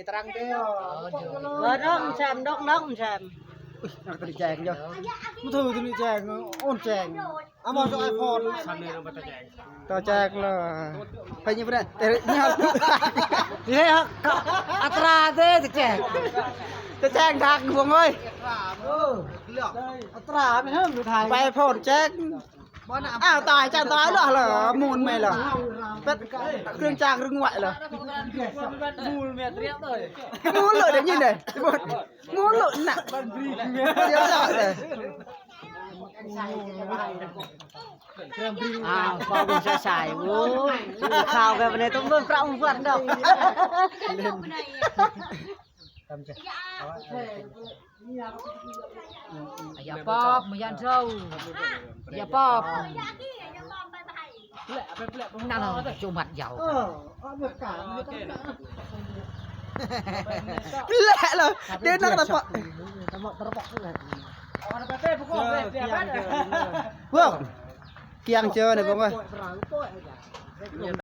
Terang dia. Barang sam dok nang sam. Nak tadi cek yo. Betul tadi cek, on cek. Ama so iPhone. Tao cek lah. Phải như vậy. Tao cek. Tao cek thằng của ngôi. Phải iPhone cek. ອ້າວ ຕາຍ ຈານຕາຍລະ ລະ ມູນແມ່ລະ ເປັດ ເຄື່ອງຈາກເລື່ອງໄຫວລະ ມູນແມ່ຕຽບເລີຍ ມູນເລີຍ ໄດ້ຍິນເດ້ ມູນເລີຍນະ ດຽວເລີຍ ອ້າວ ເວົ້າເບິ່ງສາຍໆ ໂອ້ຍ ຂ່າວແບບນີ້ຕ້ອງເບິ່ງພະອົງເພິ່ນດອກ. ຢ່າປອບ ບໍ່ຢ້ານເຈົ້າ ຢ່າປອບ ນັ້ນເນາະ ໂຈມັດເຍົາ ແຫຼະເລີຍ ເດີນນັກຕະປະ ພວກກຽງເຈີນະພວກເອີຍ.